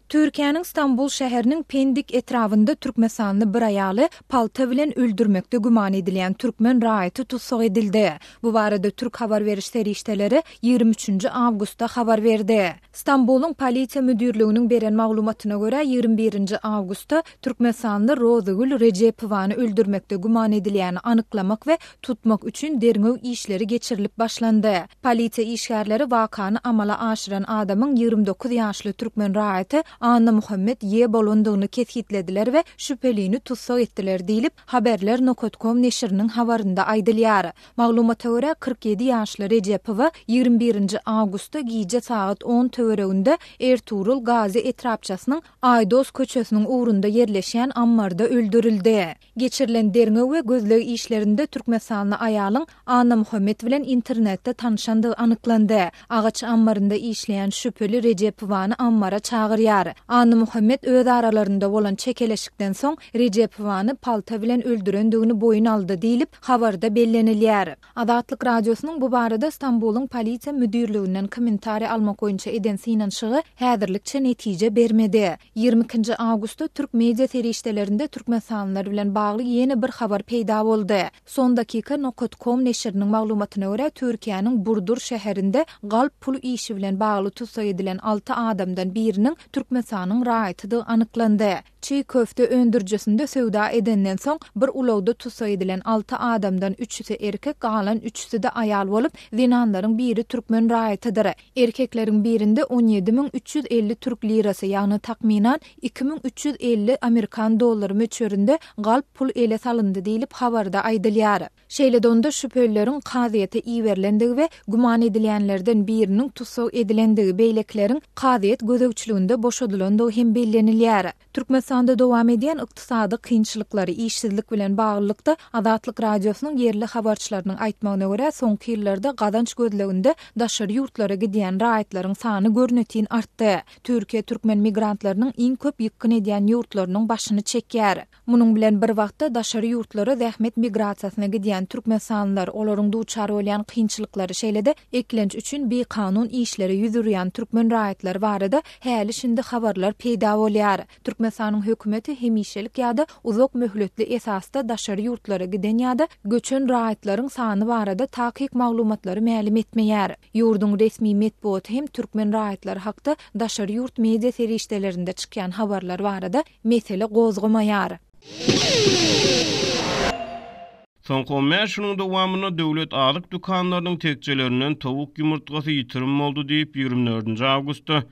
Türkiýäniň Stambul şäheriniň Pendik etrabynda türkmenistanly bir aýaly palta bilen öldürmekde güman edilýän türkmen raýaty tussag edildi. Bu barada türk habar beriş serişdeleri ýigrimi üçünji awgustda habar berdi. Stambulyň Polisiýa müdirliginiň beren maglumatyna görä, ýigrimi birinji awgustda türkmenistanly Rozygül Rejepowany öldürmekde güman edilýäni anyklamak we tutmak üçin derňew işleri geçirilip başlandy. Polisiýa işgärleri wakany amala aşyran adamyň 29 ýaşly türkmen raýaty Annamuhammet Ýe bolandygyny kesgitlediler we şübhelini tussag etdiler diýlip, Haberler nokat kom neşiriniň habarynda aýdylýar. Maglumata görä, 47 ýaşly Rejepowa ýigrimi birinji awgustda gije sagat on töwereginde Ertugrul Gazi etrapçasynyň Aýdos köçesiniň ugrunda ýerleşýän ammarda öldürildi. Geçirilen derňew we gözleg işlerinde türkmenistanly aýalyň Annamuhammet bilen internetde tanyşandygy anyklandy. Agaç ammarynda işleýän şübheli Rejepowany ammara çagyrýar. Annamuhammet öz aralarynda bolan çekeleşikden soň Rejepowany palta bilen öldürendigini boýun aldy diýlip, habarda bellenilýär. Azatlyk Radiosynyň bu barada Stambulyň Polisiýa müdirliginden kommentariý almak boýunça eden synanyşygy häzirlikçe netije bermedi. Ýigrimi ikinji awgustda türk media serişdelerinde türkmenistanlylar bilen bagly ýene bir habar peýda boldy. Son dakika nokat kom neşiriniň maglumatyna görä, Türkiýäniň Burdur şäherinde galp pul işi bilen bagly tussag edilen alty adamdan biriniň Türkmenistanyň raýatydygy anyklandy. Çig köfte öndürijisinde söwda edenden soň, bir ulagda tussag edilen alty adamdan üçüsi erkek, galan üçüsi-de aýal bolup, zenanlaryň biri türkmen raýatydyr. Erkekleriň birinde 17 350 türk lirasy, ýagny takmynan 2350 amerikan dollary möçberinde galp pul ele salyndy diýlip, habarda aýdylýar. Şeýle-de onda şübhelileriň kazyýete iberilendigi we güman edilýänlerden biriniň tussag edilendigi, beýlekileriň kazyýet gözegçiliginde boşadylandygy hem bellenilýär. Türkmenistanda dowam edýän ykdysady kynçylyklary, işsizlik bilen baglylykda, Azatlyk Radiosynyň ýerli habarçylarynyň aýtmagyna görä, soňky ýyllarda gazanç gözleginde daşary ýurtlara gidýän raýatlaryň sany görnetin artdy. Türkiýe türkmen migrantlarynyň iň köp ýykgyn edýän ýurtlarynyň başyny çekýär. Munuň bilen bir wagtda, daşary ýurtlara zähmet migrasiýasyna gidýän türkmenistanlylar, olaryň duçar bolýan kynçylyklary, şeýle-de eklenç üçin bikanun işlere ýüz urýan türkmen raýatlary barada häli-şindi habarlar peýda bolýar. Türkmenistanyň hökümeti hemişelik ýa-da uzak möhletli esasda daşary ýurtlara giden ýa-da göçen raýatlaryň sany barada takyk maglumatlary mälim etmeýär. Ýurduň resmi metbugaty hem türkmen raýatlary hakda daşary ýurt media serişdelerinde çykýan habarlar barada mesele gozgamaýar. Soňky on bäş günüň dowamynda döwlet azyk dükanlarynyň tekjelerinden towuk ýumurtgasy ýitirim boldy diýip, ýigrimi dördünji awgustda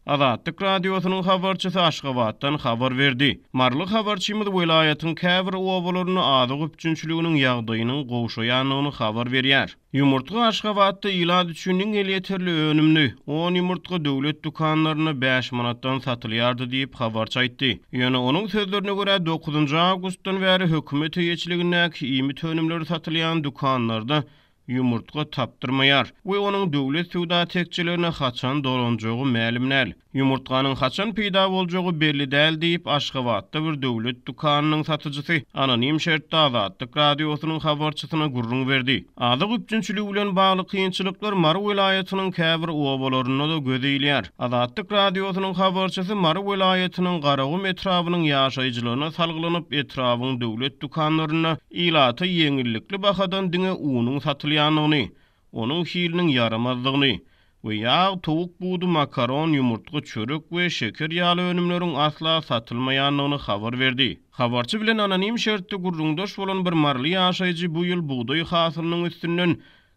Azatlyk Radiosynyň habarçysy Aşgabatdan habar berdi. Maryly habarçymyz welaýatyň käbir obalarynda azyk üpjünçiliginiň ýagdaýynyň gowşaýandygyny habar berýär. Ýumurtga Aşgabatda ilat üçin iň elýeterli önümdi. On ýumurtga döwlet dükanlarynda bäş manatdan satylýardy diýip, habarçy aýtdy. Ýöne onuň sözlerine görä, dokuzynjy awgustdan bäri hökümet eýeçiligindäki iýmit önümleri satylýan dükanlarda ýumurtga tapdyrmaýar we onuň döwlet söwda tekjelerine haçan dolanjagy mälim däl. Ýumurtganyň haçan peýda boljagy belli däl diýip, Aşgabatda bir döwlet dükanynyň satyjysy anonim şertde Azatlyk Radiosynyň habarçysyna gürrüň berdi. Azyk üpjünçiligi bilen bagly kynçylyklar Mary welaýatynyň käbir obalarynda-da göze ilýär. Azatlyk Radiosynyň habarçysy Mary welaýatynyň Garagum etrabynyň ýaşaýjylaryna salgylanyp, etrabyň döwlet dükanlarynda ilata ýeňillikli bahadan diňe unuň satylýandygyny, onuň hiliniň ýaramazdygyny we ýag, towuk budy, makaron, ýumurtga, çörek we şeker ýaly önümleriň asla satylmaýandygyny habar berdi. Habarçy bilen anonim şertde gürrüňdeş bolan bir maryly ýaşaýjy bu ýyl bugdaý hasylynyň üstünden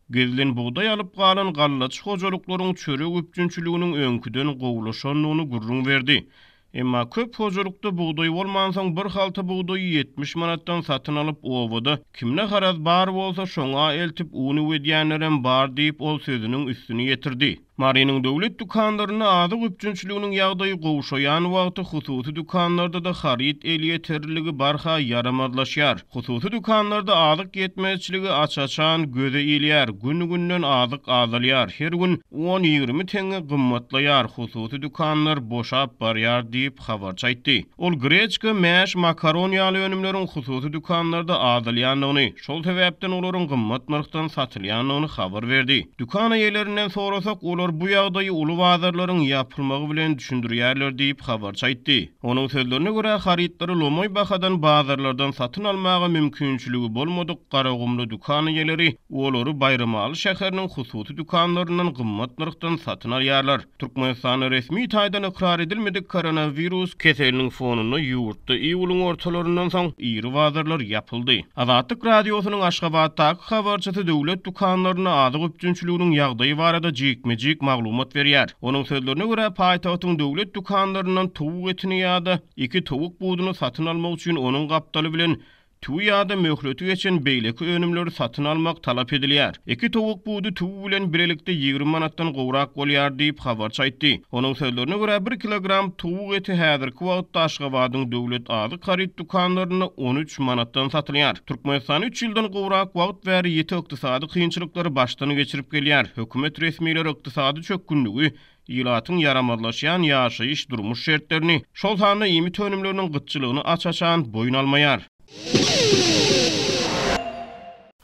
gizlin bugdaý alyp galan gallaçy hojalyklaryň çörek üpjünçiliginiň öňküden gowulaşandygyny gürrüň berdi. Emma köp hojalykda bugdaý bolmansoň bir halta bugdaýy 70 manatdan satyn alyp obada kimde haraz bar bolsa şoňa eltip un üwedýänlerem bar diýip ol sözüniň üstüni ýetirdi. Marynyň döwlet dükanlarynda azyk üpjünçiliginiň ýagdaýy gowşaýan wagty hususy dükanlarda-da haryt elýeterliligi barha ýaramazlaşýar. Hususy dükanlarda azyk ýetmezçiligi aç-açan göze ilýär, gün-günden azyk azalýar, her gün on-ýigrimi teňňe gymmatlaýar, hususy dükanlar boşap barýar diýip, habarçy aýtdy. Ol greçka, mäş, makaron ýaly önümleriň hususy dükanlarda azalýandygyny, şol sebäpden olaryň gymmat nyrhdan satylýandygyny habar berdi. Dükan eýelerinden sorasak, olar. Olar bu ýagdaýy uly bazarlaryň ýapylmagy bilen düşündirýärler diýip, habarçy aýtdy. Onuň sözlerine görä, harytlary lomaý bahadan bazarlardan satyn almaga mümkinçiligi bolmadyk garagumly dükan eýeleri olary Baýramaly şäheriniň hususy dükanlaryndan gymmat nyrhdan satyn alýarlar. Türkmenistanda resmi taýdan ykrar edilmedik koronawirus keseliniň fonunda ýurtda iýulyň ortalaryndan soň iri bazarlar ýapyldy. Azatlyk Radiosynyň Aşgabatdaky habarçysy döwlet dükanlarynda azyk üpjünçiliginiň ýagdaýy barada jikme-jik maglumat berýär. Onuň sözlerine görä, paýtagtyň döwlet dükanlaryndan towuk etini ýa-da iki towuk buduny satyn almak üçin onuň gapdaly bilen Tüwi ýa-da möhleti geçen beýleki önümleri satyn almak talap edilýär. Iki towuk budy tüwi bilen bilelikde 20 manatdan gowrak bolýar diýip, habarçy aýtdy. Onuň sözlerine görä, bir kilogram towuk eti häzirki wagtda Aşgabadyň döwlet azyk haryt dükanlarynda 13 manatdan satylýar. Türkmenistan üç ýyldan gowrak wagt bäri ýiti ykdysady kynçylyklary başdan geçirip gelýär. Hökümet resmileri ykdysady çökgünligi ilatyň ýaramazlaşýan ýaşaýyş-durmuş şertlerini, şol sanda iýmit önümleriniň gytçylygyny aç-açan boýun almaýar.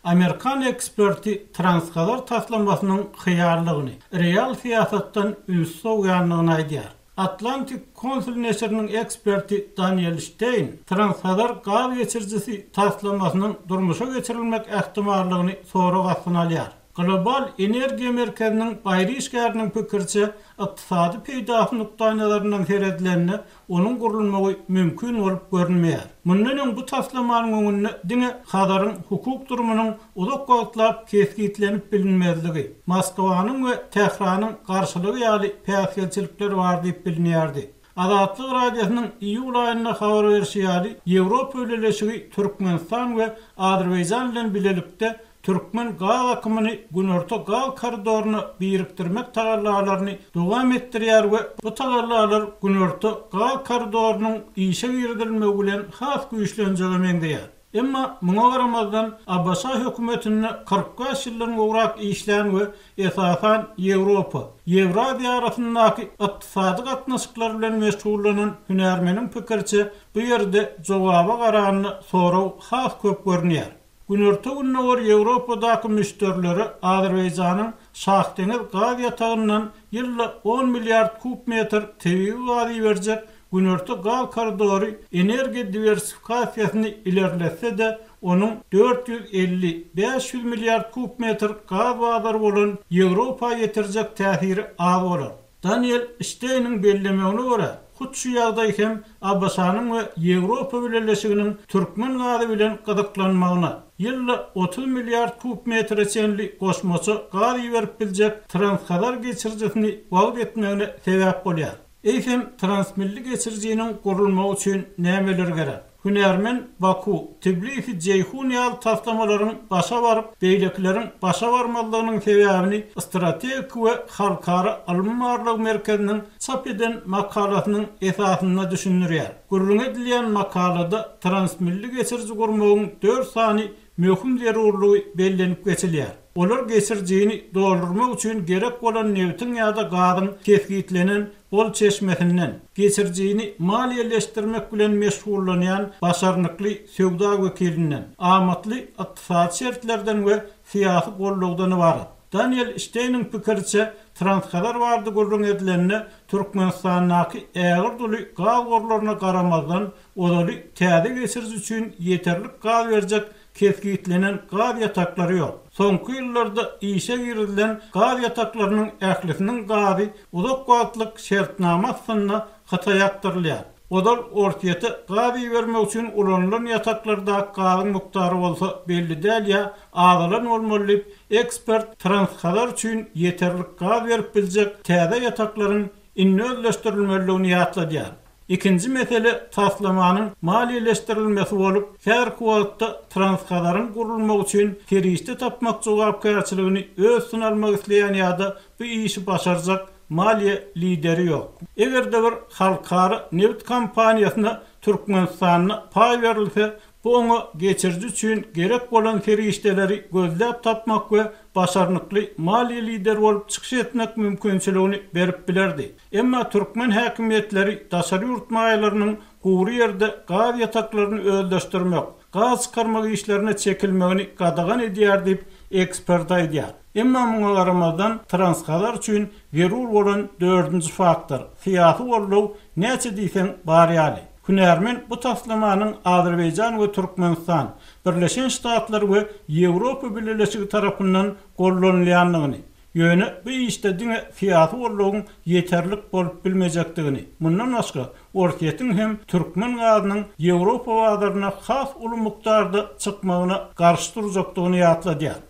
Amerikan eksperti Transhazar taslamasynyň hyýallygyny, real syýasatdan üns sowýandygyny aýdýar. Atlantic Council neşiriniň eksperti Daniel Şteýn Transhazar gaz geçirijisi taslamasynyň durmuşa geçirilmek ähtimallygyny sorag astyna alýar. Global energiýa merkeziniň gaýry işgäriniň pikiriçe, ykdysady peýdasy nukdaýnazaryndan seredilende, onuň gurulmagy mümkin bolup görünmeýär. Mundan öň bu taslamanyň öňünde diňe Hazaryň hukuk durumynyň uzak wagtlap kesgitlenip bilinmezligi, Moskwanyň we Tähranyň garşylygy ýaly päsgelçilikler bar diýip bilinýärdi. Azatlyk Radiosynyň iýul aýynda habar berşi ýaly, Ýewropa Bileleşigi Türkmenistan we Azerbaýjan bilen bilelikde türkmen gaz akymyny Günorta gaz koridoryna birikdirmek tagallalaryny dowam etdirýär we bu tagallalar Günorta gaz koridorynyň işe girizilmegi bilen has güýçlenjege meňzeýär. Emma muňa garamazdan, ABŞ hökümetinde 45 ýyldan gowrak işlän we esasan Ýewropa, Ýewraziýa arasyndaky ykdysady gatnaşyklar bilen meşgullanan hünärmeniň pikiriçe, bu ýerde jogaba garanda sorag has köp görünýär. Günorta-Gündogar Ýewropadaky müşderilere Azerbaýjanyň Şahdeňiz gaz ýatagyndan ýylda on milliard kub metr tebigy gaz iberjek Günorta gaz koridory energiýa diwersifikasiýasyny ilerletse-de, onuň 450, 500 milliard kub metr gaz bazary bolan Ýewropa ýetirjek täsiri az bolar. Daniel Şteýniň bellemegine görä, hut şu ýagdaý hem ABŞ-nyň we Ýewropa Bileleşiginiň türkmen gazy bilen gyzyklanmagyna, ýylda 30 milliard kub metre çenli goşmaça gaz iberip biljek Transhazar geçirijisini wagyz etmegine sebäp bolýar. Eýsem, transmilli geçirijiniň gurulmagy üçin nämeler gerek? Hünärmen Baku, Tbilisi, Jeýhun ýaly taslamalaryň başa baryp, beýlekileriň başa barmazlygynyň sebäbini strategik we halkara ylmy-barlag merkeziniň çap eden makalasynyň esasynda düşündirýär. Gürrüňi edilýän makalada transmilli geçiriji gurmagyň dört sany möhüm zerurlygy bellenip geçilýär. Olar geçirijini doldurmak üçin gerek bolan nebitiň ýa-da gazyň kesgitlenen bol çeşmesinden, geçirijini maliýeleşdirmek bilen meşgullanýan başarnykly söwda wekilinden, amatly ykdysady şertlerden we syýasy goldawdan ybarat. Daniel Şteýniň pikiriçe, Transhazar barada gürrüň edilende, Türkmenistandaky ägirt uly gaz gorlaryna garamazdan, Ozaly täze geçiriji üçin ýeterlik gaz berjek kesgitlenen gaz ýataklary ýok. Soňky ýyllarda işe girizilen gaz ýataklarynyň ählisiniň gazy uzak wagtlyk şertnama astynda Hytaýa akdyrylýar. Ozal Orsýete gaz ibermek üçin ulanylan ýataklardaky gazyň mukdary bolsa belli däl ýa azalan bolmaly diýip, ekspert Transhazar üçin ýeterlik gaz berip biljek täze ýataklaryň indi özleşdirilmelidigini ýatladýar. Ikinji mesele taslamanyň maliýeleşdirilmesi bolup, häzirki wagtda Transhazaryň gurulmagy üçin serişde tapmak jogapkärçiligini öz üstüne almak isleýän ýa-da bu işi başarjak maliýe lideri ýok. Eger-de bir halkara nebit kompaniýasyna Türkmenistanda paý berilse, Bu oňa geçiriji üçin gerek bolan serişdeleri gözläp tapmak we başarnykly maliýe lideri bolup çykyş etmek mümkinçiligini berip bilerdi. Emma türkmen häkimiýetleri daşary ýurt maýalarynyň gury ýerde gaz ýataklaryny özleşdirmek, gaz çykarmak işlerine çekilmegini gadagan edýär diýip, ekspert aýdýar. Emma muňa garamazdan, Transhazar üçin zerur bolan dördünji faktor, syýasy goldaw näçe diýseň bar ýaly. Hünärmen bu taslamanyň Azerbaýjan we Türkmenistan, Birleşen Ştatlar we Ýewropa Bileleşigi tarapyndan goldanylýandygyny, ýöne bu işde diňe syýasy goldawyň ýeterlik bolup bilmejekdigini, mundan başga, Orsýetiň hem türkmen gazynyň Ýewropa bazaryna has uly mukdarda çykmagyna garşy durjakdygyny ýatladýar.